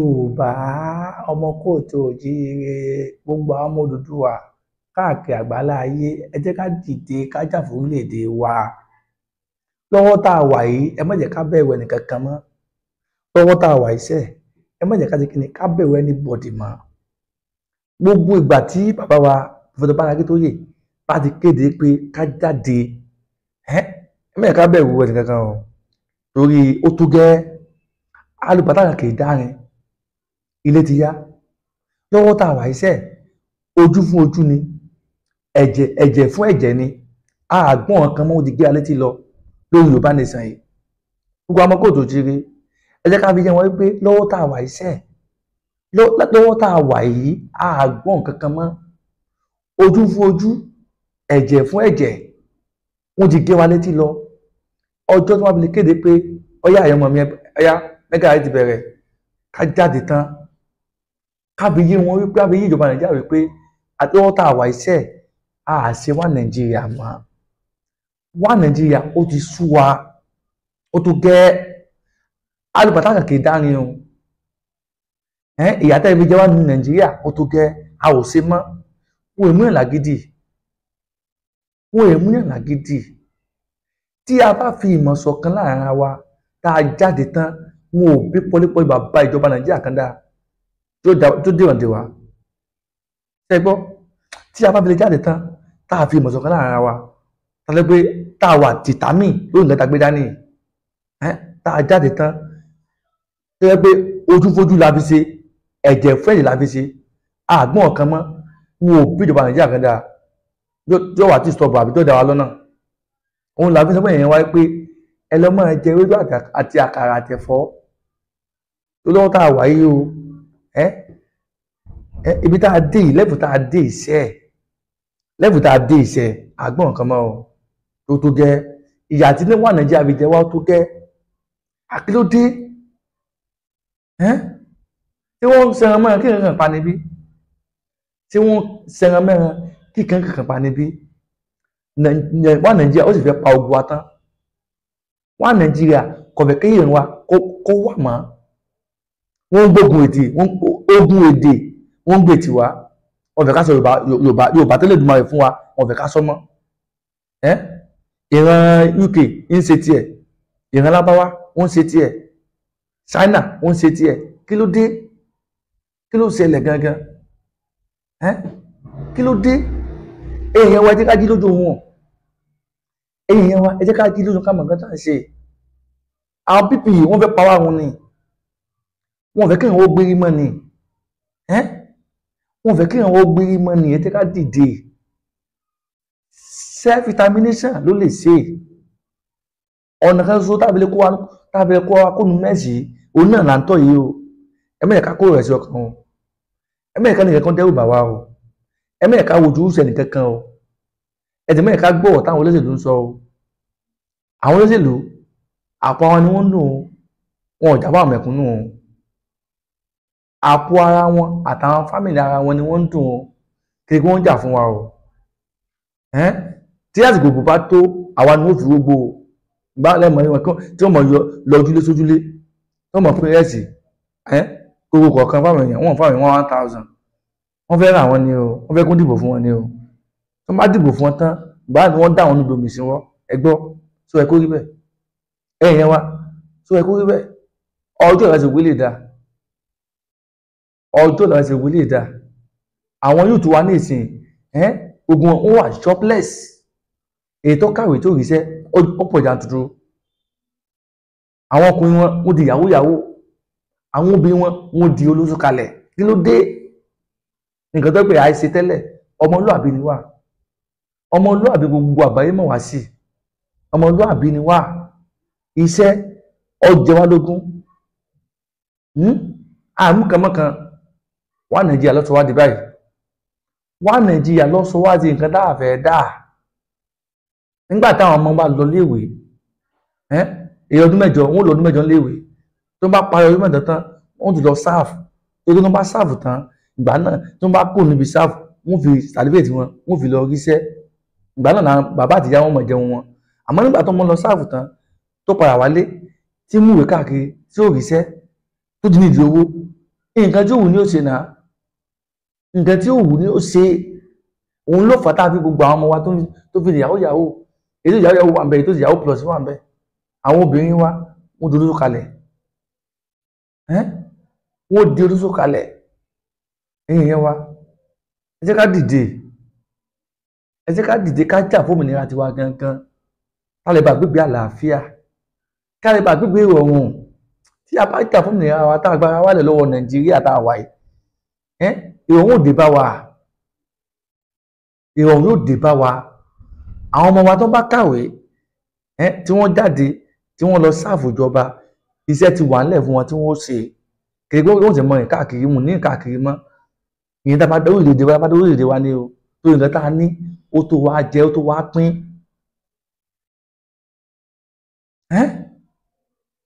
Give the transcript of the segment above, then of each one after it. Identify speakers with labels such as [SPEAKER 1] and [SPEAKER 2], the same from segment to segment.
[SPEAKER 1] Yorùbá, ọmọ kóòtù òjíire, gbogbo àwọn ọmọ Odùduwà káàkiri àgbáńlá ayé, ẹ jẹ́ ká dìde ká jà fún orílẹ̀-èdè wa. Lọ́wọ́ tá a wà yìí, ẹ má jẹ́ ká bẹ̀rù ẹnìkankan mọ́. Lọ́wọ́ tá a wà yìí sẹ́, ẹ má jẹ́ ká ṣe kíni, ká bẹ̀rù anybody mọ́. Gbogbo ìgbà tí bàbá wa Professor Banji Akíntóyè bá ti kéde pé ká jáde, ẹ má jẹ́ ká bẹ̀rù ẹnìkankan o, torí ó tó gẹ́. Alùpàtà kì í dárin, ilé ti yá. Lọ́wọ́ tá a wà yìí sẹ́, ojú fún ojú ni, ẹ̀jẹ̀ ẹ̀jẹ̀ fún ẹ̀jẹ̀ ni. Àgbọ̀n kan mọ́, ó ti gbé alẹ́ tí lọ lórí Yorùbá nation yìí. Gbogbo àwọn kóòtù òjìire, ẹ jẹ́ ká fi yé wọn wípé lọ́wọ́ tá a wà yìí sẹ́, lọ́wọ́ tá a wà yìí, àgbọ̀n kankan mọ́. Ojú fún ojú, ẹ̀jẹ̀ fún ẹ̀jẹ̀, wọ́n ti gé wa létí lọ. Ọjọ́ tí wọ́n fi lè kéde pé ọyá àyọ̀mọ̀ mi, ọyá mẹ́gà ti bẹ̀rẹ̀, ká jáde tán, ká fi yé wọn wípé, ká fi yé ìjọba Nàìjíríà wípé lọ́wọ́ tá a wà yìí sẹ́, a ṣe wá Nàìjíríà mọ́. Wá Nàìjíríà ó ti sú wa, ó tó gẹ́. Alùpàtà kan kì í dárin o. Ìyà tẹ́ fi jẹ wá ní Nàìjíríà ó tó gẹ́, a ò ṣe mọ́. Wọn èmú yàn lágídí, wọn èmú yàn lágídí. Tí a bá fi ìmọ̀ ṣọ̀kan láàrin ara wa, tá a jáde tán, wọn ò bí pọlípọlí bàbá ìjọba Nàìjíríà kan dáa tó dèrò dè wá. Ṣé gbọ́? Tí a bá fi lè jáde tán, tá a fi ìmọ̀ ṣọ̀kan láàrin ara wa, tá a lè pé tá a wà tìtámì lórí nǹkan tá a gbé dání, tá a jáde tán, tó yẹ pé ojúfojú la fi ṣe, ẹ̀jẹ̀ fún ẹ̀jẹ̀ la fi ṣe, àgbọ̀n kan mọ́, wọn ò bí ìjọba Nàìjíríà kan dáa yóò wà tí stop àbí tó dá wa lọ́nà. Òun la fi sọ pé èèyàn wáyé pé ẹ lọ́ máa jẹ ewédú àti àkàrà àtẹ̀fọ́ tó lọ́wọ́ tá a wà yìí o. Ibi tá a dé yìí, lẹ́fù tá a dé iṣẹ́, lẹ́fù tá a dé iṣẹ́, àgbọ̀n kan mọ́ o. Tó gẹ́, ìyà tí ní wà Nàìjíríà fi jẹ wá tó gẹ́. Àkílódé tí wọ́n ń sẹran mẹ́ran kí kankan pa níbí, tí wọ́n sẹran mẹ́ran kí kankan pa níbí. Wà Nàìjíríà ó sì fẹ́ pa ogun wa tán. Wà Nàìjíríà kọ̀fẹ́ kéèyàn wa kó wà mọ́. Wọ́n ń gbógun èdè, ogun èdè wọ́n ń gbé tiwa. Wọ́n fẹ́ ká sọ Yorùbá, Yorùbá, Yorùbá tẹ́lẹ̀ dùnmọ̀ rẹ̀ fún wa, wọ́n fẹ́ ká sọ mọ́. Ìran UK ń ṣe tiẹ̀, ìran Lábáwá wọ́n ń ṣe tiẹ̀, China wọ́n ń ṣe tiẹ̀. Kí ló dé? Kí ló ṣẹlẹ̀ gangan? Kí ló dé? Èèyàn wa, ẹ jẹ́ ká jí lójú wọn. Èèyàn wa, ẹ jẹ́ ká jí lójú ká mọ̀ nǹkan tá à ń ṣe. Àwọn people yìí, wọ́n fẹ́ pa wá run ni. Wọ́n fẹ́ kí ìrànwọ́ gbérí mọ́ ni. Wọ́n fẹ́ kí ìrànwọ́ gbérí mọ́ ni. Ẹ jẹ́ ká dìde. Self determination ló lè ṣe. Ọ̀nà kan ṣoṣo tàbí lè kó wa kó nu mẹ́sì, òun náà là ń tọ̀ yìí o. Ẹ má jẹ́ ká kó ìrẹsì ọkàn o. Ẹ má jẹ́ ká nìkan kan dẹ́rù bà wá o. Ẹ má jẹ́ ká wojú ìṣẹ́ nìkan kan o. Ẹ jẹ́ má jẹ́ ká gbọ́ táwọn olóṣèlú ń sọ o. Àwọn olóṣèlú, àpò àwọn ni wọ́n ń dùn o. Wọn ò jábọ̀ àmẹ̀kúnnù o. Àpò ara wọn àtàwọn family ara wọn ni wọ́n ń dùn o. Kí wọ́n jà fún wa o. Tí àsìkò bò bá tó, àwa ni wọ́n fi gbogbo bá lẹ́mọ̀ wọn tí wọ́n mọ̀ yọ lọ́júlé sójúlé, tí wọ́n mọ̀ pín rẹ́sì gbogbo kọ̀ọ̀kan fáwọn èèyàn, wọ́n fáwọn èèyàn 1000. Wọ́n fẹ́ rà wọ́n ni o, wọ́n fẹ́ kó dìbò fún wọn ni o. Tí wọ́n bá dìbò fún wọn tán, gbà ni wọ́n dá àwọn níbi omi sí wọn. Ẹ gbọ́, sọ ẹ kó rí bẹ́ẹ̀? Ẹ̀yìn wa, sọ ẹ kó rí bẹ́ẹ̀? Ọjọ́ ìrẹsì wílé dá, ọjọ́ ìrẹsì wílé dá. Àwọn yóò tún wá ní ìsìn, gbogbo wọn wà jobless. Èyí tó kàwé tó ríṣẹ́ ó pọ̀ jàǹtùtù. Àwọn ọkùnrin wọn, wọ́n di yahoo yahoo. Àwọn obìnrin wọn, wọ́n di olóṣù kalẹ̀. Kí ló dé? Nǹkan tó pé àìṣe tẹ́lẹ̀, ọmọlúàbí ni wá. Ọmọlúàbí gbogbo àgbáyé mọ̀ wá sí. Ọmọlúàbí ni wá. Iṣẹ́ ọjẹ́ wá lógún. Àmúkànmọ́kàn wá Nàìjíríà ló sọ wá di báyìí. Wá Nàìjíríà ló sọ wá di nǹkan tá a fẹ́ dà. Nígbà táwọn ọmọ bá lọ léèwé, èyí ọdún mẹ́jọ, wọ́n lọ ọdún 8 léèwé. Tó bá parí ọdún 8 tán, wọ́n ti lọ serve. Tó bá serve tán, ìgbà náà tó bá kó níbi serve, wọ́n fi certificate wọn, wọ́n fi lọ ríṣẹ́. Ìgbà náà bàbá àtìyá wọn mọ̀ jẹun wọn. Àmọ́ nígbà tó mọ́ lọ serve tán, tó padà wálé, tí múwèé káàkiri, tí ò ríṣẹ́, tó ti nídìí owó, Nǹkan tí ó wù ní ó ṣe náà, nǹkan tí ó wù ní ó ṣe. Òun ló fà tá a fi gbogbo àwọn ọmọ wa tó fi yahoo yahoo, èyí tó yahoo yahoo wà ń bẹ, èyí tó yahoo plus wà ń bẹ. Àwọn obìnrin wa, wọ́n di olóṣó kalẹ̀, wọ́n di olóṣó kalẹ̀. Ẹ̀yìn yẹn wa, ẹ jẹ́ ká dìde, ẹ jẹ́ ká dìde, ká jà fún òmìnira tiwa gangan, ká lè bá gbégbé àlàáfíà, ká lè bá gbégbé ìrọ̀rùn. Tí a bá jà fún òmìnira wa, tá a gbára wálẹ̀ lọ́wọ́ Nàìjíríà tá a wà yìí, ìrọ̀rùn ò dé bá wa, ìrọ̀rùn yóò dé bá wa. Àwọn ọmọ wa tó bá kàwé, tí wọ́n jáde, tí wọ́n lọ sáàfù ìjọba, iṣẹ́ ti wà nílẹ̀ fún wọn tí wọ́n ṣe. Kì í gbọ́ wọ́n sì mọ ìrìn káàkiri mù ní káàkiri mọ́. Ìyẹn tá a bá dé orílẹ̀-èdè wa, bá dé orílẹ̀-èdè wa ni o, tó nǹkan tá a ní ó tó wá jẹ, ó tó wá pín.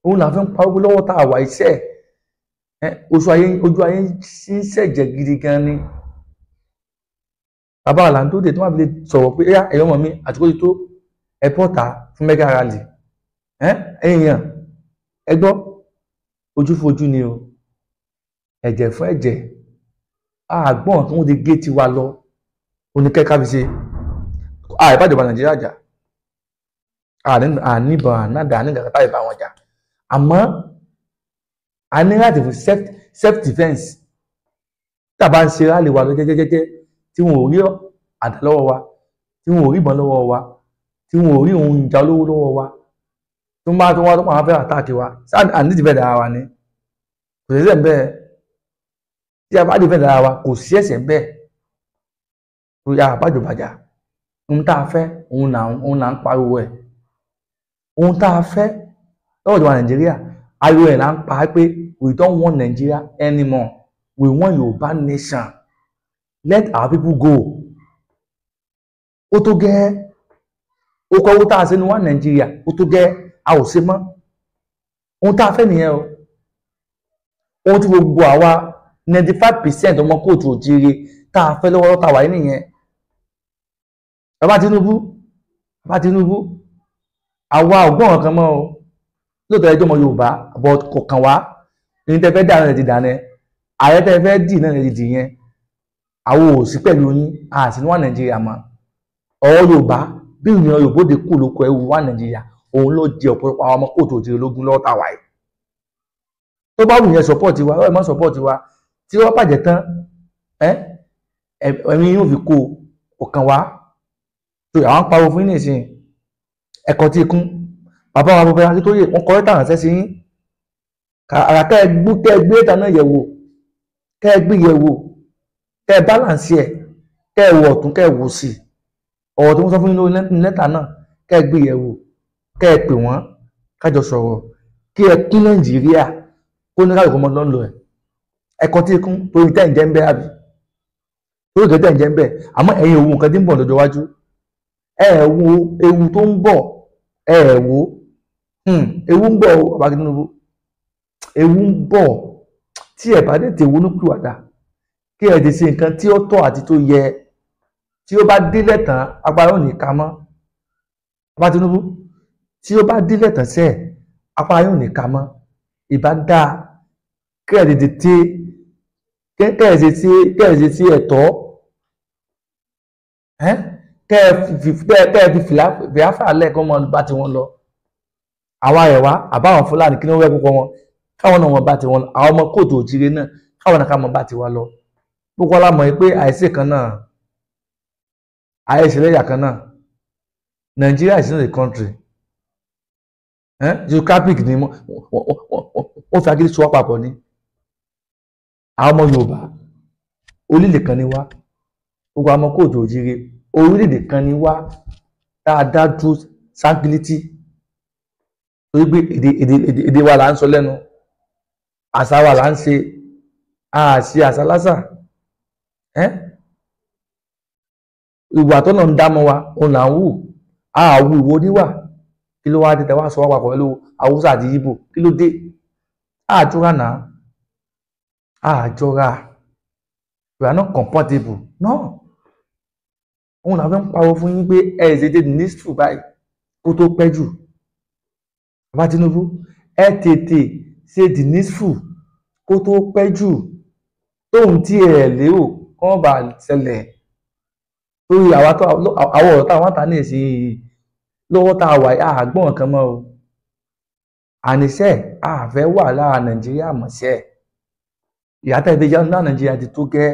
[SPEAKER 1] Òun là fi ń pa owó lọ́wọ́ tá a wà iṣẹ́. Ojú ayé ń ṣẹ̀jẹ̀ gidi gan ni. Bàbá Àlàndóde tó wà fi lè sọ̀rọ̀ pé ẹ̀yọ́ ọmọ mi àti kó ti tó ẹ bọ́ta fún mega rally. Ẹ̀yìn ẹ gbọ́, ojú fojú ni o, ẹ̀jẹ̀ fún ẹ̀jẹ̀. Àgbọ̀n tí wọ́n ti gé tiwa lọ oníkẹ́kẹ́ fi ṣe àìbájọba Nàìjíríà jà, àníbọn ànádà àníkàkà táyì bá wọn jà, àmọ́ a ní láti fún self defence. Tí a bá ń ṣe rally wa lọ jẹ́jẹ́jẹ́jẹ́, tí wọn ò rí àdá lọ́wọ́ wa, tí wọn ò rí ìbọn lọ́wọ́ wa, tí wọn ò rí ohun ìjà olówó lọ́wọ́ wa, tó máa tó wá tó máa fẹ́ àtàkì wa, àní ti fẹ́ dára wa ni, kò sí ẹ̀ṣẹ̀ bẹ́ẹ̀. Tí a bá ti fẹ́ dára wa, kò sí ẹ̀ṣẹ̀ bẹ́ẹ̀. Tó yà àbájọbàjà, ohun tá a fẹ́ òun là ń pariwo ẹ̀. Ohun tá a fẹ́ lọ́wọ́ ìjọba Nàìjíríà, ariwo ẹ̀ là ń pa pé we don't want Nigeria anymore, we want Yorùbá nation, let our people go. Ó tó gẹ́, ó kọ́ owó tá a ṣe ní wá Nàìjíríà, ó tó gẹ́, a ò ṣe mọ́. Ohun tá a fẹ́ nìyẹn o. Ohun tí gbogbo àwa 95% ọmọ kóòtù òjíire tá a fẹ́ lọ́wọ́ tá a wà yìí nìyẹn. Bàbá Tinubu, bàbá Tinubu, àwa ọgbọ́n kankan mọ́ o. Lóòótọ́ ẹjọ́ ọmọ Yorùbá, but kò kàn wá. Ní tẹ́ fẹ́ dà náà ti dà náà, ààrẹ tẹ́ fẹ́ dì náà ti dì yẹn. Àwọn ò sí pẹ̀lú yín, a sì ní wá Nàìjíríà mọ́. Ọ̀rọ̀ Yorùbá bí ìrìn Yorùbá òde kù lóko ẹ̀wù wá Nàìjíríà, òun ló jẹ ọ̀pọ̀lọpọ̀ àwọn ọmọ kóòtù òjìrì lógún lọ́wọ́ tá a wà yìí. Tó bá wù yẹn sọ́pọ̀tì wa, ẹ má sọ́pọ̀tì wa. Tí wọ́n bàjẹ́ tán, ẹ̀mí yóò fi kó ọ̀kan wá. Tó àwọn ń pariwo fún yín nísìnyí, ẹ̀kọ́ tí ikún. Bàbá wa Bọ́lá Akíntóyè, wọ́n kọ lẹ́tà ránṣẹ́ sí yín. Àrà kẹ́ ẹ gbé lẹ́tà náà yẹ̀wò, kẹ́ ẹ gbé yẹ̀wò, kẹ́ ẹ báláǹsì ẹ̀, kẹ́ ẹ wò ọ̀tún, kẹ́ ẹ wò sí. Ọ̀rọ̀ tí wọ́n sọ fún yín lórí lẹ́tà náà, kẹ́ ẹ gbé yẹ̀wò, kẹ́ ẹ pè wọ́n, kájọ sọ̀rọ̀, kí ẹ kún Nàìjíríà kó ní káyọ̀ kó mọ lọ́nlọ́ ẹ̀. Ẹ̀kọ́ tí ikún torí tẹ́ ń jẹ́ ń bẹ́ àbí torí kẹ́ tẹ́ ń jẹ́ ń bẹ́, àmọ́ ẹ̀yin òwò nǹkan tí ń bọ̀ lọ́jọ́ iwájú, ẹ̀ wo ewu tó ń bọ̀, ẹ̀ wo ewu ń bọ̀ o. Bàbá Tinubu, ewu ń bọ̀. Tí ẹ̀ bá tètè ronúpìwàdà, kí ẹ ti ṣe nǹkan tí ó tọ́ àti tó yẹ, tí ó bá délẹ̀ tán agbára ò ní ká mọ́. Bàbá Tinubu, tí ó bá délẹ̀ tán sẹ́ẹ̀, agbára yóò ní ká mọ́. Ìbá dáa kí ẹ tètè kẹ́ ẹ ṣe ẹ̀tọ́, kẹ́ ẹ fi fìlàfà lẹ́ẹ̀kan mọ́ bá ti wọn lọ. Àwọn àyẹ̀wá àbáwọn Fúlàní kí ni wọ́n fẹ́ kókó wọn, káwọn náà wọn bá ti wọn lọ. Àwọn ọmọ kóòtù òjìire náà, káwọn náà ká mọ bá ti wá lọ. Gbogbo wa la mọ̀ pé àìsí kan náà, àìsí lẹ́yà kan náà. Nigeria is not a country. Geographic ni wọ́n fi agídí so wá papọ̀ ni. Àwọn ọmọ Yorùbá orílẹ̀ kan ni wá. Gbogbo àwọn ọmọ kóòtù òjìire orílẹ̀-èdè kan ni wá tá a dá dúró sáńkìlítì. Torí pé èdè wa là ń sọ lẹ́nu, àṣà wa là ń ṣe, a ṣe àṣà lásà. Ìwà tó náà ń dámọ́ wa òun là ń wù, a wù ìwọ níwà. Kí ló wá dé tẹ wá sọ wá papọ̀ pẹ̀lú Haúsá àti Yíbò? Kí ló dé? Àjọra náà, àjọra. We are not compatible. No. Òun là fẹ́ ń pariwo fún yín pé ẹ ṣe dé ní sùúrù báyìí kó tó pẹ́ jù. Bàbá Tinubu, ẹ tètè ṣe the needful kó tó pẹ́ jù. Tóun tí ẹ lérò kọ́ bá ṣẹlẹ̀ torí àwọn ọ̀rọ̀ táwọn ta ní ìsìn lọ́wọ́ tá a wà àgbọ̀n kan mọ́ o. Àníṣe àfẹ́ wà lára Nàìjíríà mọ̀ṣẹ́ ìyàtọ̀ ìbejì náà Nàìjíríà ti tó gẹ́.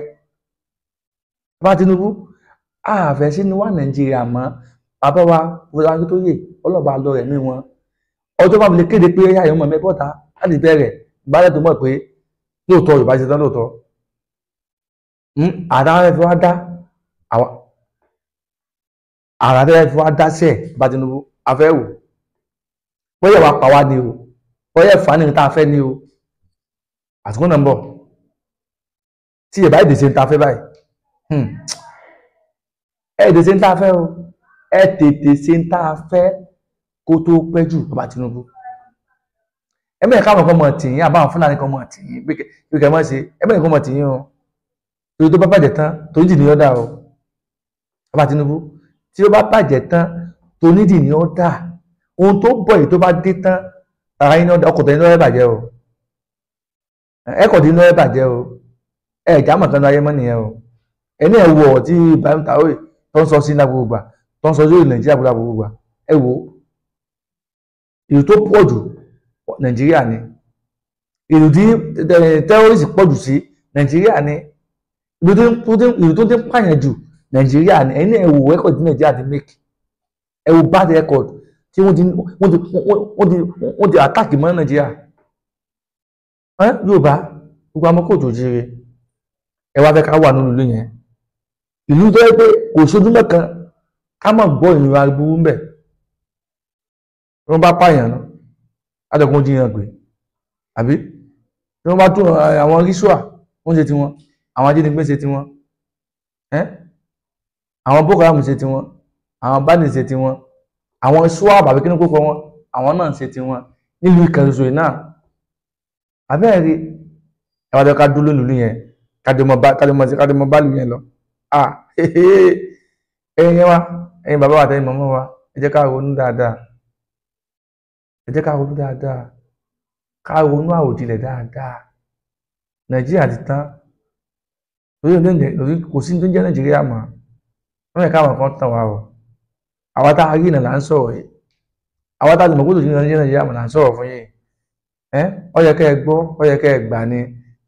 [SPEAKER 1] Bàbá Tinubu àfẹ́ sínú wà Nàìjíríà mọ́. Bàbá wa Bọ́lá Akíntóyè ọlọ́ba lọ rẹ̀ mí wọn. Ọjọ́ bá mi lè kéde pé ẹ̀yà ìmọ̀ mẹ́bọ̀ta láti bẹ̀rẹ̀ ìbálẹ̀ tó mọ̀ pé lóòótọ́ Yorùbá ṣe tán lóòótọ́. Àrà fẹ́ fi wá dá sẹ̀ bá Tinubu afẹ́ wò bóyá wàá pa wá ni o, bóyá ẹ̀fà ní ta fẹ́ ni o. Àsìkò náà ń bọ̀ tí ìbá èdè ṣe ń ta fẹ́ báyìí. Ẹ èdè ṣe ń ta fẹ́ o, ẹ tètè ṣe ń ta fẹ́ kó tó pẹ́ jù bàbá Tinubu. Ẹ mẹ́rin káwọn kan mọ̀ tìyín àbáwọn Fúlàní kan mọ̀ tìyín pé kẹ́ mọ̀ ṣe, ẹ mẹ́rin kan mọ̀ tìyín o. Torí tó bá bàjẹ́ tán torí ní ọ̀dà o. Bàbá Tinubu tí ó bá bàjẹ́ tán tonídìí ní ọ̀dà. Ohun tó bọ̀ yìí tó bá dé tán ara yín ní ọ̀dà, ọkọ̀ tẹ̀yìn lọ́rẹ́ bàjẹ́ o, ẹ̀kọ́ tí lọ́rẹ́ bàjẹ́ o. Ẹ̀ jámọ̀ kan ní ayé mọ́ nìyẹn o. Ẹni ẹ̀ wọ̀ tí Ibrahim Traoré tó ń sọ sí ní gbogbo gbà, tó ń sọ sí Nàìjíríà gbogbo gbà, ẹ wò ó ìlú tó pọ̀ jù Nàìjíríà ni, ìlú tí tẹ́rọ́rìsì pọ̀ jù sí Nàìjíríà ni, ìlú tó ti ń pààyàn jù Nàìjíríà ni. Ẹni ẹ̀ wò rẹ́kọ̀dì tí Nàìjíríà ti make, ẹ wò bad record tí wọ́n ti àtàkì mọ́ Nàìjíríà. Yorùbá gbogbo amọ́ kóòtù jíire, ẹ wá fẹ́ ká wà nínú ìlú yẹn, ìlú tó yẹ pé kò sójúmọ́ kan ká má gbọ́ ìnira burú ń bẹ̀. Wọ́n bá pààyàn náà adẹ́kun jíyàn pé àbí tí wọ́n bá tún àwọn ríṣùà wọ́n ṣe tiwọn, àwọn ajínigbé ṣe tiwọn, àwọn Boko Haram ṣe tiwọn, àwọn bandit ṣe tiwọn, àwọn swab àbí kí ní kókó wọn, àwọn náà ṣe tiwọn nílùú ìkànnì yìí náà. Àbẹ́ẹ̀rí ẹ wá fẹ́ ká dúró nílùú yẹn, kájọ mọ bá lù yẹn lọ. Ẹ̀yin wa, ẹ̀yin bàbá wa àtẹ̀yin màmá wa, ẹ jẹ́ ká ronú dáadáa, ẹ jẹ́ ká ronú dáadáa, ká ronú àròjinlẹ̀ dáadáa. Nàìjíríà ti tán, torí kò sí tó ń jẹ́ Nàìjíríà mọ́. Wọ́n yẹ káwọn kan tàn wá o. Àwa tá a rí ìnà là ń sọ̀rọ̀ yìí, àwa tá a lè mọ̀ kó tó ti ń jẹ́ Nàìjíríà mọ́ là ń sọ̀rọ̀ fún yìí. Ó yẹ kẹ́ ẹ gbọ́, ó yẹ kẹ́ ẹ gbà ni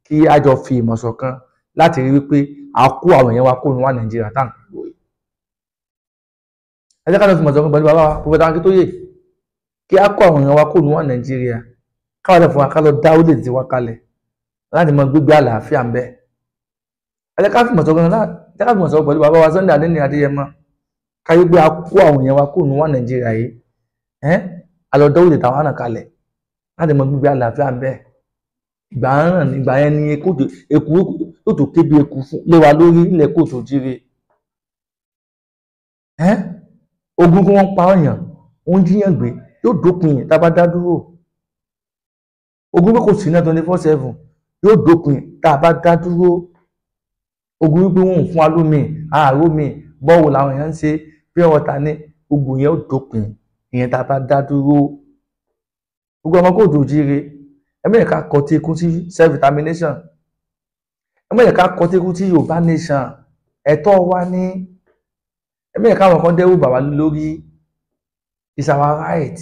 [SPEAKER 1] kí a jọ fi ìmọ̀ ṣọ̀kan láti rí wípé a kó àwọn èèyàn wa kó nu wá Nàìjíríà tá à ń pariwo yìí. Ẹ jẹ́ ká lọ fi ìmọ̀ ṣọ̀kan pẹ̀lú bàbá wa Professor Akíntóyè kí a kó àwọn èèyàn wa kó nu wá Nàìjíríà, káwọn lè fún wa ká lọ dá orílẹ̀ èdè wa kalẹ̀ láti mọ gbígbé àlàáfíà ń bẹ. Ẹ jẹ́ ká fi ìmọ̀ ṣọ̀kan pẹ̀lú bàbá wa Sunday Adéníyì Adéyẹmọ ká yí pé a kó àwọn èèyàn wa kó nu wá Nàìjíríà yìí, a lọ dá orílẹ̀ tàwa náà kalẹ̀ láti mọ gbígbé àlàáfíà ń bẹ. Ìgbà ràn ìgbà yẹn ni eku yóò tó kébi eku fún lé wa lórí ilẹ̀ kóòtù jíire. Ogun kí wọ́n pa ọ̀yàn, wọ́n jíyàn gbé yóò dópin tá a bá dá dúró. Ogun pé kò sí náà 24/7 yóò dópin tá a bá dá dúró. Ogun wípé wọn ò fún wa lómi, àárò mi, bọ́ọ̀wù làwọn èèyàn ń ṣe, pure water ní, ogun yẹn ó dópin ìyẹn tá a bá dá dúró. Gbogbo ọmọ kóòtù jíire, ẹ má jẹ́ ká kọtí ikú sí self determination, ẹ má jẹ́ ká kọtí ikú sí Yorùbá nation, ẹ̀tọ́ wa ní. Ẹ má jẹ́ káwọn kan dẹ́rù bà wá lórí, it's our right.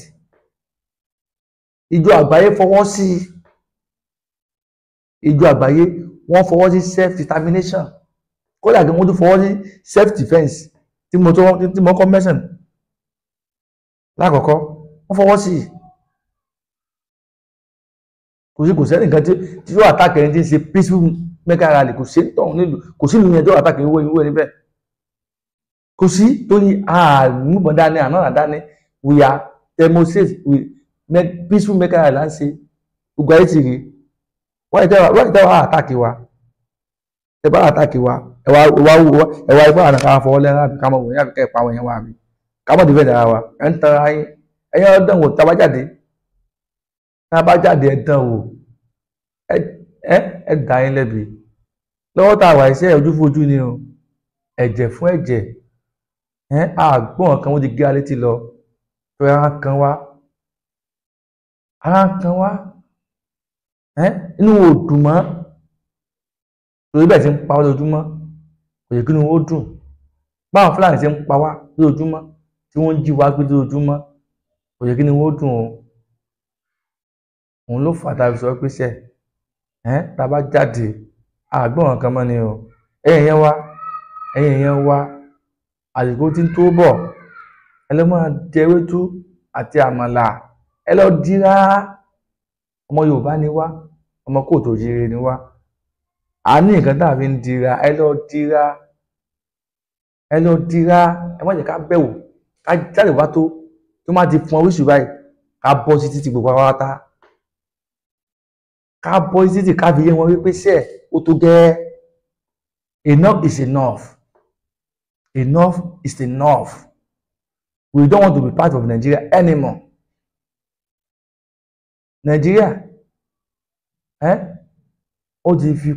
[SPEAKER 1] Ìjọ àgbáyé fọwọ́ sí, ìjọ àgbáyé wọ́n fọwọ́ sí self determination, kódà kí wọ́n tún fọwọ́ sí self defence tí mo kọ́ mẹ́sàn lákọ̀ọ́kọ́, wọ́n fọwọ́ sí. Kò sẹ́ni nǹkan tí yóò àtàkì ẹni tí ń ṣe peaceful mega rally, kò sí tọ̀hún nílùú, kò sí ìlú yẹn tó àtàkì ìwé ìwé níbẹ̀, kò sí. Torí àmúbọ̀n dání àná dání, we are demonstrate we make peaceful mega rally là ń ṣe. Gbogbo ayé ti rí. Wọ́n ìtẹ́wà àtàkì wa, ẹ bá àtàkì wa, ẹ wá ẹ wá ipá àná ká fọwọ́ lẹ́rán àbí ká mọ̀ wọ̀nyí àbí ká ẹ̀ pa àwọn èèyàn wa àbí ká mọ̀ dìbẹ̀ dára wa. Ẹ̀ ń tan ara yín, ẹ̀yin ọ̀dọ́ wò tá a bá jáde, tá a bá jáde ẹ̀ dán wò, ẹ dá yín lẹ́bi. Lọ́wọ́ tá a wà iṣẹ́ ojú fojú ni o, ẹ̀jẹ̀ fún ẹ̀jẹ̀. Àgbọ̀n kan wọ́n ti gé alẹ́ ti lọ, tó ara kan wá, ara kan wá, inú ò dùn mọ́. Torí bẹ́ẹ̀ ti ń pa wá lójoojúmọ́, kò yẹ kí inú ó dùn. Báwọn Fúlàní ti ń pa wá lójoojúmọ́, tí wọ́n ń jí wa gbé lójoojúmọ́, kò yẹ kí inú ó dùn o. Òun ló fà á tá a fi sọ pé ṣe ẹ́ tá a bá jáde àgbọ̀n kan mọ́ ni o. Ẹ̀yin yẹn wá, ẹ̀yin yẹn wá, àsìkò tí ń tó bọ̀, ẹ lọ́ máa jẹ ewédú àti àmàlà, ẹ lọ dira. Ọmọ Yorùbá ni wá, ọmọ kóòtù òjìrè ni wá, a ní nǹkan tá a fi ń dira. Ẹ lọ dira, ẹ lọ dira. Ẹ má jẹ́ ká bẹ̀wò ká jáde wá tó tó má ti fún oríṣi báyìí, ká bọ́ sí títí gbogbo wa tá ká bọ́ sí títí, ká fi yé wọn wípé ṣe ó tó gẹ́. Enough is enough, enough is enough. We don't want to be part of Nigeria anymore. Nigeria ó ti fi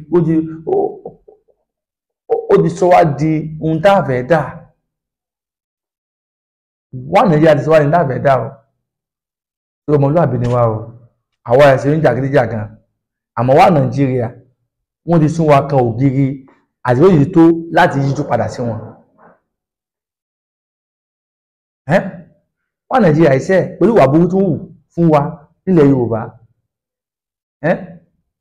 [SPEAKER 1] ó ti sọ wá di ohun tá a fẹ́ dà wá. Nàìjíríà ti sọ wá di ohun tá a fẹ́ dà o. Tí ọmọlúwàbí ni wá o, àwa ẹ̀sìn oníjàgídíjàgan, àmọ́ wá Nàìjíríà wọ́n ti sún wa kan ògiri àti òyìnbó tó láti yíjú padà sí wọn. Wá Nàìjíríà iṣẹ́ pẹ̀lú ìwà burúkú tó ń wù fún wa nílẹ̀ Yorùbá,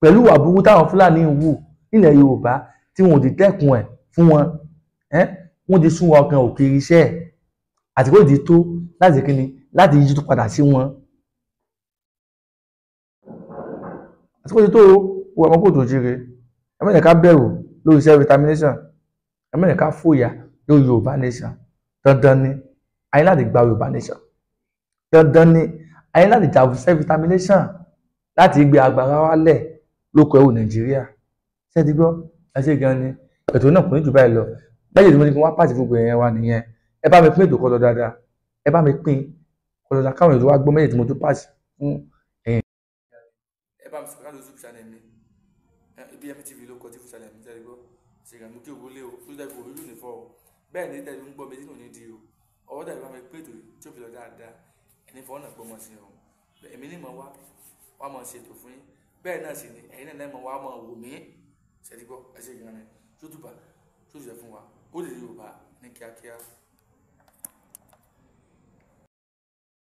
[SPEAKER 1] pẹ̀lú ìwà burúkú táwọn Fúlàní ń wù nílẹ̀ Yorùbá tí wọn ò ti dẹ́kun ẹ̀ fún wọn, wọ́n ti sún wa kan òkèèrè iṣẹ́ àti kó ti tó láti kíni láti yíjú padà sí wọn. Àti kó ti tó o, ọmọ kò tó jíire. Ẹ má jẹ́ ká bẹ̀rù lórí self determination, ẹ má jẹ́ ká fòyà lórí Yorùbá nation. Dandan ni a ní láti gba Yorùbá nation, dandan ni a ní láti jà fún self determination láti gbé agbára wálẹ̀ lóko ẹrú Nàìjíríà. Ṣé ti gbọ́? Ẹ ṣe gan ni. Ètò náà kò ní jù báyìí lọ. Lẹ́yìn tí mo ní kí wọ́n pàṣẹ fún gbogbo èèyàn wa nìyẹn. Ẹ bá mi pín ètò kọ́ lọ dáadáa, ẹ bá mi pín kọ́ lọ dáadáa káwọn ètò wa gbọ́ mẹ́yìn tí mo tún pàṣẹ fún ẹ̀yìn. Ẹ bá mi sọ̀rọ̀ lórí YouTube channel mi, BMI TV ló kọ tí fún channel mi. Ṣé ti gbọ́? Ṣe ìgbà mú kí òwò lé o tó dẹ́ kó ojú ní fọ́ o. Bẹ́ẹ̀ ni tẹ̀lé ń gbọ́ mi sínú ní di o. Ọwọ́ tẹ̀lé bá mi pín ètò tí ó fi lọ dáadáa, ẹni fọ́ náà gbọ́mọ sí o. Èmi ní mọ̀ wá wá mọ̀ ṣètò fún yín, bẹ́ẹ̀ náà sì ni ẹ̀yin náà mọ̀ wá mọ̀ wò mí. Ṣe ti gbọ́? Ẹ ṣe ìgbà ni tó tùbà tó jẹ́ fún wa ó lè Yorùbá ní kíákíá.